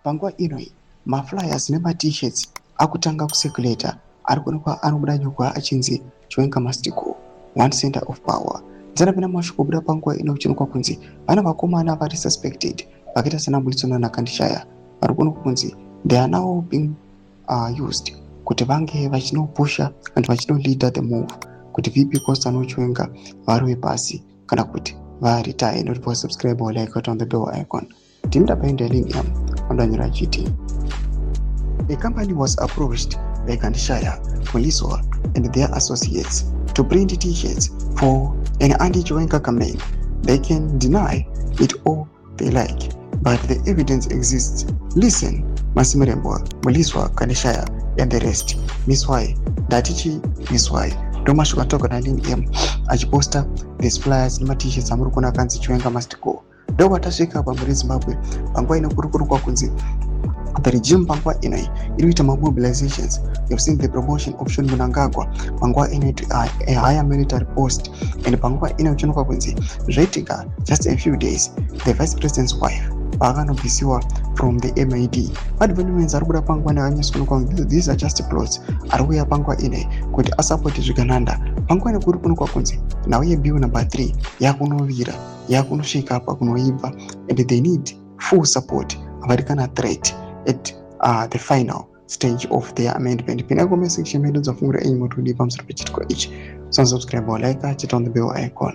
Panguva ino iyi, maflyers nemaT-shirts akutanga kucirculata ari kuonekwa anobuda nyogwa achinzi Chiwenga must go, one center of power. Dzanapinda mashoko kubuda panguva ino kuchionekwa kunzi vana vakomana vari suspected vakaita sana Mliswa naKandishaya vari kuonekwa kunzi they are now being used kuti vange vachinopusha and vachinoleader the move kuti VP Constantino Chiwenga varove pasi kana kuti varetire. Not for subscribe or like on the bell icon. Timdapaenda link yam andanyora achiti a company was approached by Kandishaya, Mliswa and their associates to print T-shirts for an anti-Chiwenga campaign. They can deny it all they like, but the evidence exists. Listen, Masimirembwa, Mliswa, Kandishaya and the rest. Miss Y, ndatichi Miss Y. Ndomashoko ataurwa naLin M achiposta these flyers nema-T-shirts amuri kuona akanzi Chiwenga must go. Ndokwatasvika pamuri Zimbabwe panguva ino kuri kurukwa kunzi the regime panguva ino iri kuita mamobilizations. You've seen the promotion of Sean Mnangagwa panguva ino to a higher military post, and panguva ino kuchionekwa kunzi zvaitika just a few days the vice president's wife paakanobvisiwa from the MAD. Madevelopments ari kubuda panguva ino akanyatsoonekwa kunzi these are just plots ari kuuya panguva ino kuti asapoti zvigananda. Panguva ino kuri kuonekwa kunzi nhau yebill number 3 yakunovira, yakunosvika pakunoibva, and they need full support. Havadi kana threat at the final stage of their amendment. Pinda comment section medu dzafungura enyu motodii pamusoro pechitiko ichi. So subscribe or like, hit on the bell icon.